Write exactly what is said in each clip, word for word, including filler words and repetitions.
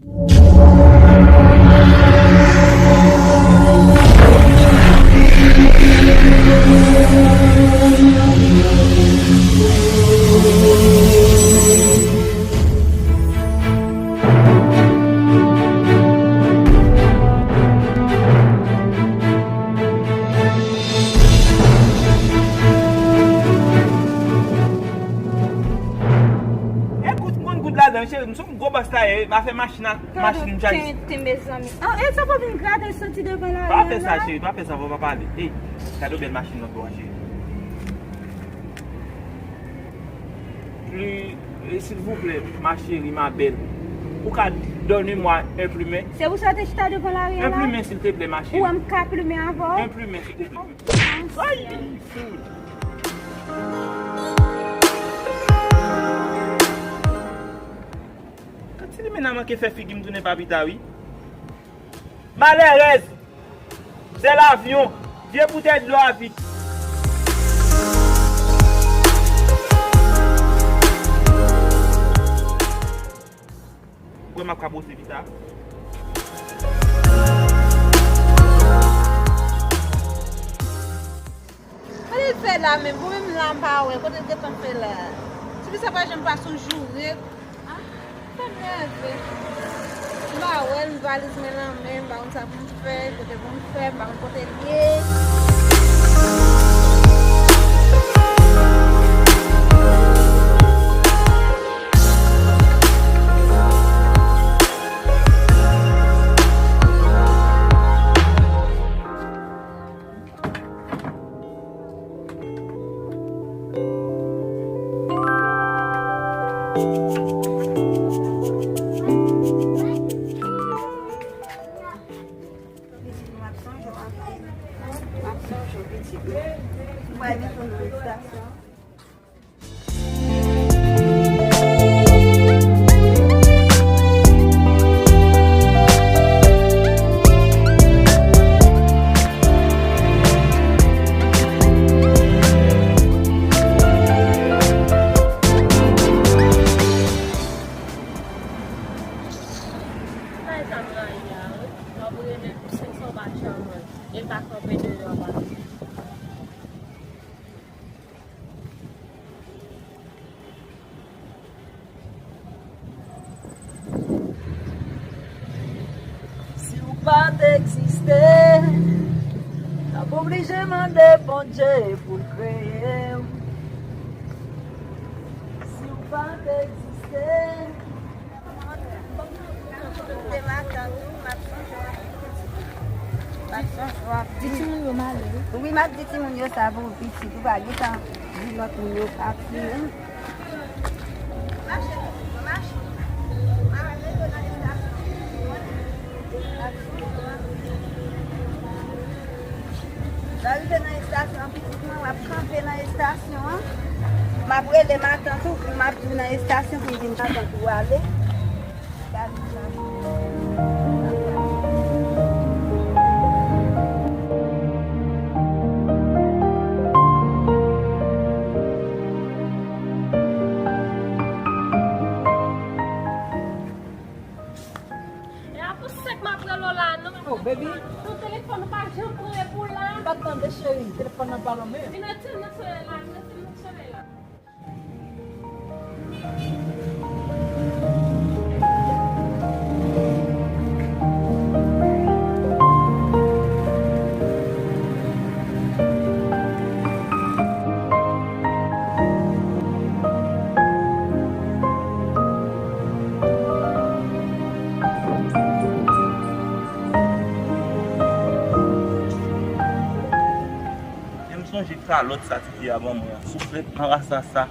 E goud, konn goud ladan, cheri, m se yon gwo bòs la ye, m a fè machin ak machin m chaje. Tenten, mezanmi. Ah, e sa pa vin grate santi devan la. Pa fè sa, cheri, pa fè sa, fò pa pale. Ey, gade yon bèl machin nan bò a, cheri. Pli, eh, silvouplè, ma chérie, ma belle. Ou ka donner moi un plumet? Se pou sa te chita devan lari an la? Un plumet, s'il te plaît, ma chérie. Ou wè m ka plimen avè w? Un plumet, s'il te plaît. Ay! Ay! Fout! Gad ti limena manke fè figi m tounen papita, wi. Malèrèz! Sèl avyon, vye boutèy dlo a vid. Ou kwè m ap ka bwose pita? Kote l fè la menm? Bon, menm la m pa wè. Kote l gentan fè la? Tifi sa pa janm pase yon jou rèd. Ah, sa nève. M pa wè l, m valiz mwen nan men, m pa konn sa pou m fè, kote pou m fè, m pa konn kote l ye. Bagay sa m rayi a, wi. W ap rele l pou senk san bat chaman, e l pa kanpe deyò a. Si w pa t egziste, n ap oblije mande Bondye pou l kreye w. Si w pa t egziste, Di timoun yo m ale, wi. Wi, m ap di timoun yo sa pou pitit ou pa gentan di lòt moun yo pati. Lè w rive nan estasyon an, pitit mwen, w ap kanpe nan estasyon an. M ap rele matant ou, m ap di w nan estasyon pou l vin matant ou ale. E a pou sèk m ap rele w la, non. Oh, baby. Nan telefòn ou pa janm pran epi w la. M pa t tande, cheri. Telefòn nan pa nan men. Vin retire nan solèy la, vin retire nan solèy la. Men m sonje kalòt sa tifi a ban mwen an. Souflèt anrasa sa.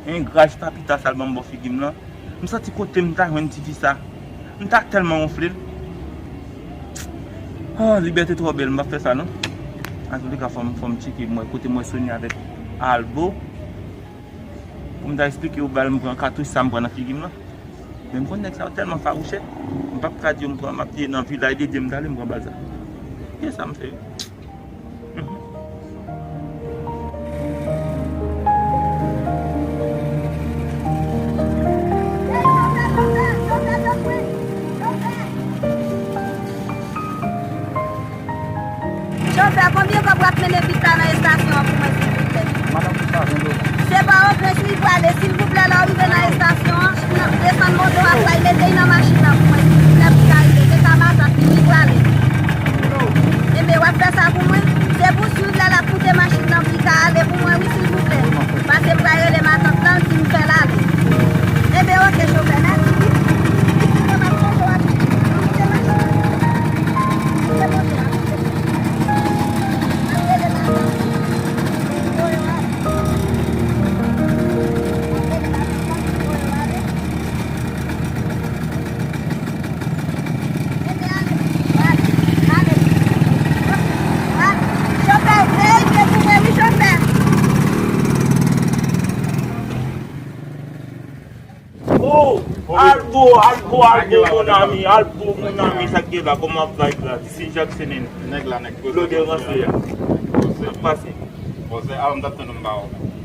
Engra, chita pita sa l ban m bò figi m lan. M santi kote m ta jwenn tifi sa. M ta tèlman wonfle l. Ah, Libète twò bèl, m p ap fè sa non. Antouleka, fò m, fò m tcheke m wè kote m wè Sony avèk Albo. Pou m ta eksplike yo bal m pran katouch sa m pran nan figi m lan. Men m konn nèg sa yo tèlman fawouchè. M p ap ka di yo m pran, m ap di nan vilaj de Dye m t ale m pran bal sa. Kisa m fè? Fè konbyen kòb w ap mennen pita nan estasyon an pou mwen, silvouplè? Madanm, pita ven dola. Se pa yon prens wi, prale, silvouplè, lè w rive nan estasyon an, desann moto a, pral mete l nan machin nan pou mwen, silvouplè, pou l ka rive. Se sa matant li, wi, prale. Enben, w ap fè sa pou mwen? Se pou swiv lè l ap moute machin nan, pou l ka ale pou mwen, wi, silvouplè. Pase m pral rele matant lan, l di m fè l ale. Enben, oke, chofè, mèsi. Moute machin nan. Oh, Aldo, Aldo, Aldo, mon ami, Aldo, mon ami, sa k gen la, kòman vibe la? This is Jackson and Nèg la, nèg koze. Blòdè ranse a. Koze. Sa k pase? Koze, a, m t ap tann ou m ba w.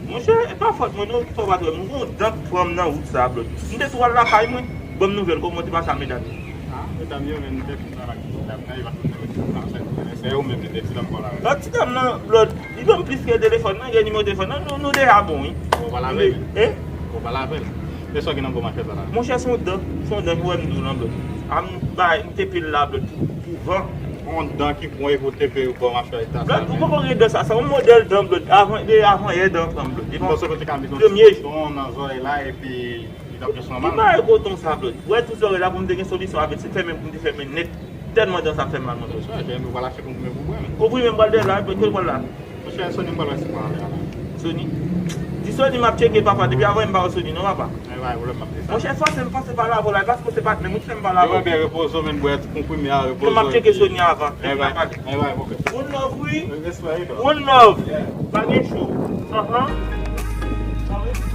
Monchè, e pa fòt mwen non, sa w pa t wè m. M gen yon dan k pran m nan wout sa a, blòd. M te sou al lakay mwen. Ban m nouvèl, kòman w te pase a medam yo? Ah, medam yo, men m te fin travay. Medam nan, yo pa fin travay. Se ou menm, li te ti dam kò la. Lòt ti dam nan, blòd, li ban m plis ke telefòn nan, gen nimewo telefòn nan, nou, nou deja bon, wi. Ou pale avè l? Eh? Ou pale avè l? E sa w gen nan bò machè sa la? Monchè, se yon dan, se yon dan ki wè m di w lan, blòd. A m bay, m tepe l la, blòd, pou, pou van. Yon dan ki pran e pou tepe bò machè eta sa. Blòd, ou poko gen dan sa, se yon modèl dan, blòd. Avan, de avan yè dan pran m, blòd. Depi premye jou. Nan zòrèy la, epi li t ap jis nòmal. Li pa e koton sa, blòd. Wè tout zòrèy la pou m te gen solisyon avè l, se fèmen pou m te fèmen nèt. Tèlman dan sa fè m mal, monchè. Monchè, jèn ou pral achte konprime pou bwè, men. Konprime m pral bwè la, kote l pral la? Monchè, Sony m pral wè si pral ale a la. Sony? Di Sony m ap tcheke, papa. Depi avan m pa wè Sony, non, papa. Ay, bay, pwoblèm, m ap di sa. Monchè, fòse m, fòse pale avè w la, paske se patnè m, ou fè m pale avè w. Yo, byen, repoze w, men bwè ti konprime a, repoze w. Yo, m ap tcheke Sony avan, epi n ap pale. Ay, bay, ok. One love, wi. Respè, wi, bro. One love. Yeah. Pa gen cho. Ahan. Sa vle di.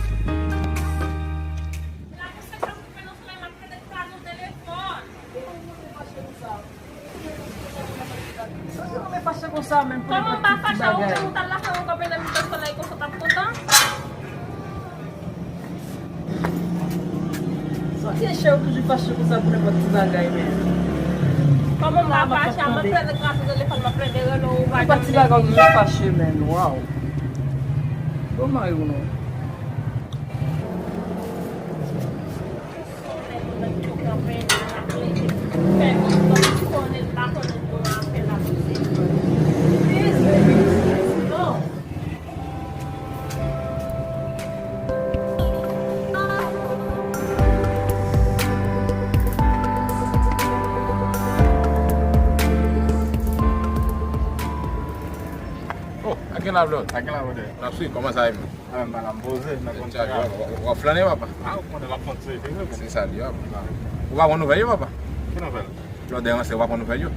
Sa yo renmen fache konsa menm pou nenpòt ti bagay. Kòman m pa fache? Ou te moute al lakay ou kanpe nan mitan solèy konsa, w t ap kontan? Sa gen chè ou toujou fache konsa pou nenpòt ti bagay, men. Kòman m pa fache? A, m ap plede krasi telefòn, m ap plede rele w, ou pa janm. Nenpòt ti bagay ou toujou fache, men. Waw. Bon mari w non. Oh, a gen la, blòd? A gen la, blòd? N ap swiv, kòman sa ye menm? A, m pa la, m poze nan konn sa. W ap flannen, papa? A, ou konnen m ap fon tire, se vre. Se sa li ye, papa. Ou pa pran nouvèl yo, papa? Ki nouvèl? Blòdè ranse, ou pa pran nouvèl yo? M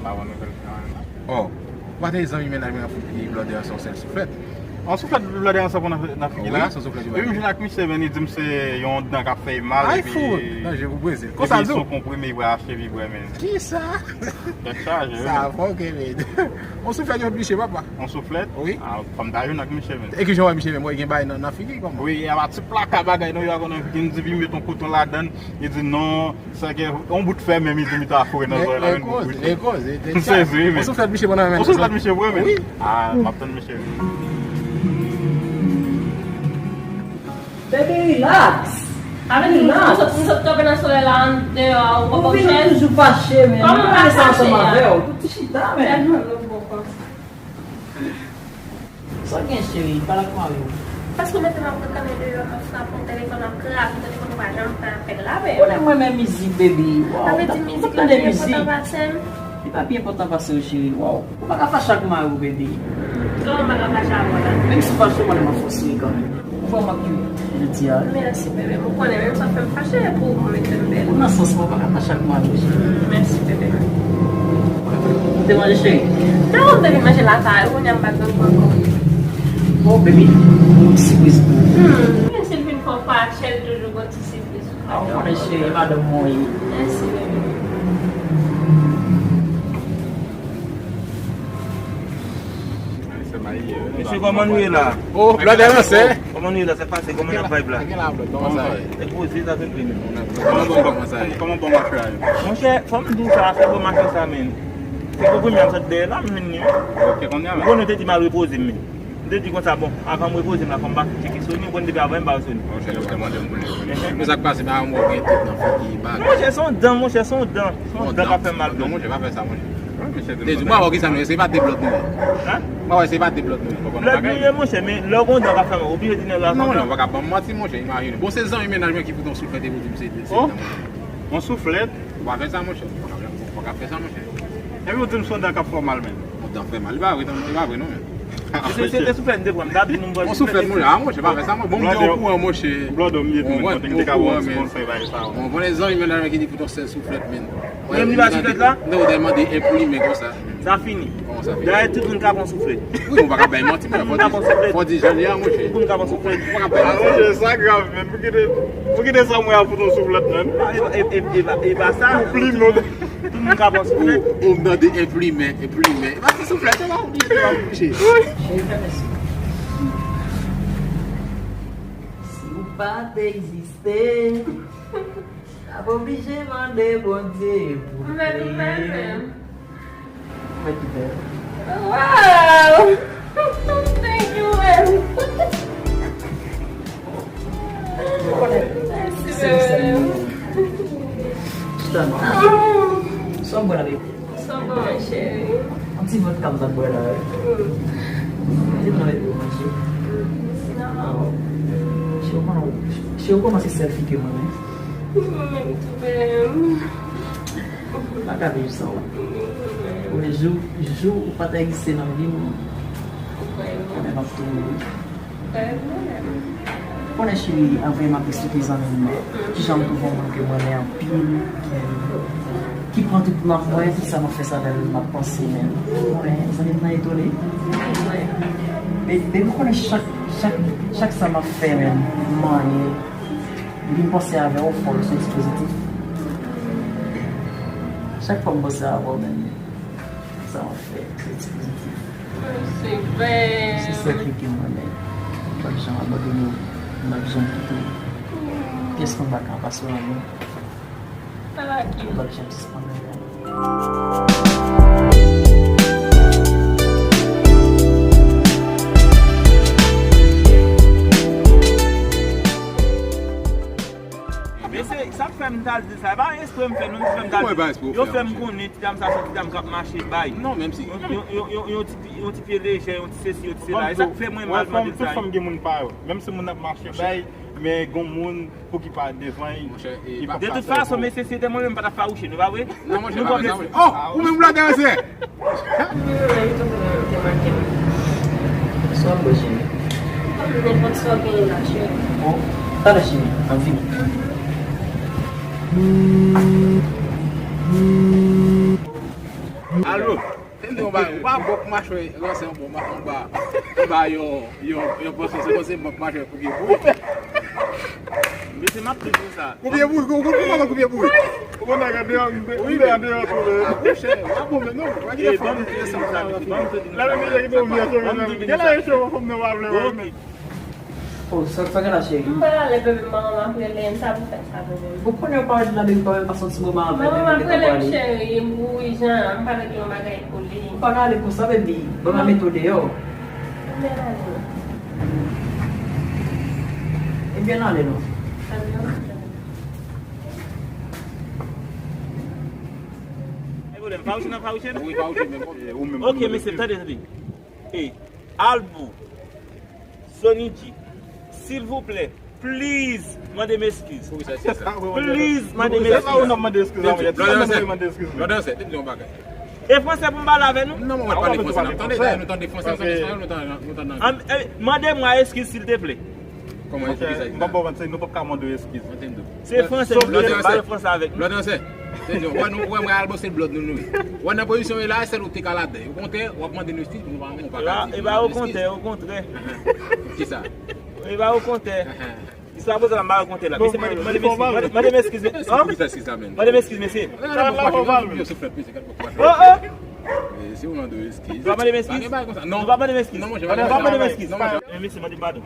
pa pran nouvèl, non. Oh, ou pa te zanmi mennaj mwen an fout li, blòdè ranse yon sèl souflèt. Yon souflèt blòdè ranse pran nan, nan figi la? Wi, se yon souflèt li ba li. Epi m jwenn ak misye, men li di m se yon dan k ap fè l mal, epi, epi se yon konprime li pral achte, li pral men. Kisa? Tèt chaje, wi. Sa fòke, men. Yon souflèt yo t biche, papa. Yon souflèt? Wi. A, fò m ta jwenn ak misye, men. E kijan w wè misye menm, wè gen bagay nan, nan figi, kòman? Wi, a pa ti plaka bagay, non, yo a konnen vin di, vin met yon koton ladann, li di non, sa gen yon bout fè, men li di li ta foure nan zòrèy la, yon bout bouche. M sezi, wi, men. Yon souflèt misye pran nan men. Yon souflèt misye pran, men. Wi. A, m ap tann misye, wi. Baby, relax. Avè nou, nou sot, nou sot kanpe nan solèy la, an deyò a, ou poko chèz. Ou vin toujou fache, men. Kòman m pa fache a? Pou ti chita, men. Tèlman nou bon konsa. Sa w gen, cheri? Pale ak mari w. Paske w mete m ap kanpe deyò, m ap frape yon telefòn, m ap kraze yon telefòn, ou pa janm fè apèl la, baby. Ou konnen mwen renmen mizik, baby. Waw, m ap tande mizik. Li pa pi enpòtan pase m. Li pa pi enpòtan pase w, cheri. Waw. Ou pa ka fache ak mari w, baby. Kòman m pa ka fache avè w la? Menm si w fache, mwen, m ap fòse w kanmenm. Ou fè w mank tou jodi a, wi. Mèsi, bebe. Ou konnen menm sa fè m fache pou ou mete m bèl. Ou nan sans mwen, ou pa ka fache ak mari w, cheri. Mèsi, bebe. Ou te manje, cheri? Non, m te vin manje lakay ou, kounye a m pa t gen gou ankò. Bon, baby, yon ti sipriz pou ou. Hmm. Men si l vin fè w fache, l toujou gon ti sipriz. A, ou konnen cheri, madanm mwen ye. Mèsi, bebe. Mesye, kòman nou ye la? Oh, blòdè ransè. Kòman nou ye la? Sa k pase? Kòman n ap vibe la? Kòman sa ye? E poze sa se vre menm. Kòman bon, kòman sa ye? Kòman bon machè a ye? Monchè, fò m di w sa, afè bon machè sa menm. Pou premye a m sot dèyè la, m jwenn li. Ok, kounye a. Ou konnen, ou te di m al repoze m. M te di konsa, bon, avan m repoze m la, fò m pase tcheke Sony, ou konn depi avan m pa wè Sony. Ok, ok, mande m pou li. Men sa k pase, men mwen gen tout nan figi bagay. Monchè, se yon dan, monchè, se yon dan. Se yon dan k ap fè m mal. Non, monchè, pa fè sa, monchè. Te di, mwen wè ki sa nou ye, se pa de blòd nou ye. Hein? Mwen wè se pa de blòd nou ye, konprann? Blòd nou ye, monchè, men lè w gen yon dan k ap fè mal, oblije di nèg la. Non, non, ou pa ka ban m manti, monchè, imajine. Bon, se zanmi mennaj mwen ki fout yon souflèt epi w di m se, se. Oh, yon souflèt? Ou pa fè sa, monchè. Ou pa, ou pa ka fè sa, monchè. Epi ou di m se yon dan k ap fè w mal, menm. Yon dan fè mal, li pa vre, li pa vre, non, menm. Se, se, se te souflèt m te pran, m t ap di nou m pral. Yon souflèt, monchè, ah, monchè, pa fè sa, monchè. Bon, m te okouran, monchè. Blòdò m ye tou, mwen, mwen te ka ba w ti konsèy, bagay sa yo. Bon, bon, lè zanmi mennaj mwen ki di pou ton sèl souflèt, menm. Menm li pa souflèt la? Non, ou te mande enplimen konsa. Sa fini. Kòman sa fini? Dayè, tout moun ka pran souflèt. Wi, ou pa ka bay manti, men fò di, fò di jan li a, monchè. Tout moun ka pran souflèt. Ou pa ka bay manti. Ah, monchè, sa grav, menm. Pou kite, pou kite sa mwen a pou ton souflèt, menm. E, e, e, e, e pa sa. Ou plim, non. Tout moun ka pran souflèt. Ou, ou mande enplimen, enplimen. E pa ti souflèt, se la, ou bliye, se la, ou bliye. Si ou pa t egziste. N ap oblije mande Bondye pou nou. Mèt ou fè l. Mèt ou fè l. Wow! Thank you, man. Mèsi, bebe. Chita non. Sa w bwè la, bebe? Sa w bwè, cheri? Yon ti vodka m t ap bwè la, wi. Mm. Mete nan bebe manje. Mm. Cheri, ou konnen, cheri, ou konnen se sèl fi ke mwen renmen. Mwen menm tou, bebe. M pa ka viv san ou. Mwen menm. Premye jou, jou ou pa t egziste nan vi m, konnen m ap tou mouri. Ou konnen, cheri, anvan m ap eksplike zanmi m kijan m twouve yon moun ke m renmen anpil, ki, ki pran tout nan mwen, tout sa m ap fè se avè l m ap panse, men ou konnen, zanmi m nan etone. E, e ou konnen chak, chak, chak sa m ap fè, men m manyen. Depi m panse avè w, fò l soti pozitif. Chak fwa m panse avè w, men sa m ap fè, soti pozitif. Se vre. Se sèl fi ke m renmen. M p ap janm abandone w. M p ap janm kite w. Pyès moun pa ka pase w anyen. M p ap janm sispann renmen w. Mesye, sa k fè m t al di sa, e pa espre m fè, non, m fè m t al di. Yo fè m konnen ti dam sa se ti dam k ap mache bay. Non, menm si. Yon, yon, yon, yon, yon ti, yon ti pye lejè, yon ti sesi, yon ti sela. E sa k fè mwen mal mande sa. Tout fanm gen moun pa yo. Menm si moun ap mache bay, men gon moun pou ki pa devan, li p ap ka fè. De tout fason, mesye, si se te mwen menm, m pa t ap fawouche nou, pa vre? Non, monchè, pa fè sa, monchè. Oh, ou menm blòdè an, sè. Sa w ap bwè, cheri? Nenpòt sa w genyen la, cheri. Bon, talè, cheri, ann vini. Alo. Tande yon bagay, ou pa bòk machwè ranse anba, anba, anba yon, yon, yon pòsyon, se kòmsi bòk machwè koupye bouri. Mesye, m ap di nou sa. Koupye bouri, ou konn kòman koupye bouri? Ou konn nèg andeyò, m deyò, andeyò sou le. Monchè, w ap bon menm non. Lè misye kite w vye sou menm. Gen lè yo cho fanm nan pa vle wè menm. Oh, sa, sa gen la, cheri? M pral ale, bebe, manman m ap rele m, sa pou fè sa, bebe. Ou konnen ou pa rete la, bebe, ou pa menm pase yon ti moman avè l, bebe, ou gentan pral ale. Manman m ap rele m, cheri, m wi, jan, m pa rete yon bagay pou li. Ou pa ka ale konsa, bebe, ban m mete w deyò. Ebyen, n ale. Ebyen, n ale, non. Ebyen, n ale. Gen pwoblèm, fawouche nan fawouche? Wi, fawouche menm. Ok, mesye, tande, tande. E, Albou, Sony G, silvouplè, please, mande m eskiz. Poukisa se sa? Please, mande m eskiz. Blòdè, blòdè, te di yon bagay. E fransè pou m pale avè nou? Non, mwen pa pale fransè, non. Tande, tande, nou tande fransè, nou tande espanyòl, nou tande, nou tande anglè. Mande mwen eskiz, silteplè. Kòman, poukisa? M p ap ba w manti, nou p ap ka mande w eskiz. Se fransè, nou pale fransè avèk nou. Blòdè, se, se, wè, nou, wè, mwen al bwose blòd nou, nou. Wè, nan pozisyon e la, sèl ou te ka ladan. Okontrè, w ap mande nou eskiz, nou pa, nou pa ka di. E pa okontrè, okontrè. Kisa? E pa okontrè. Sa poze la, m pa rakonte la. Mesye, mande, mande m eskiz. Mande, mande m eskiz, mesye. Mande m eskiz, mesye. Oh, oh. Si ou mande eskiz. Ou pa mande m eskiz. Non. Ou pa mande m eskiz. Non, monchè, ou pa mande m eskiz. Mesye, mande m padon.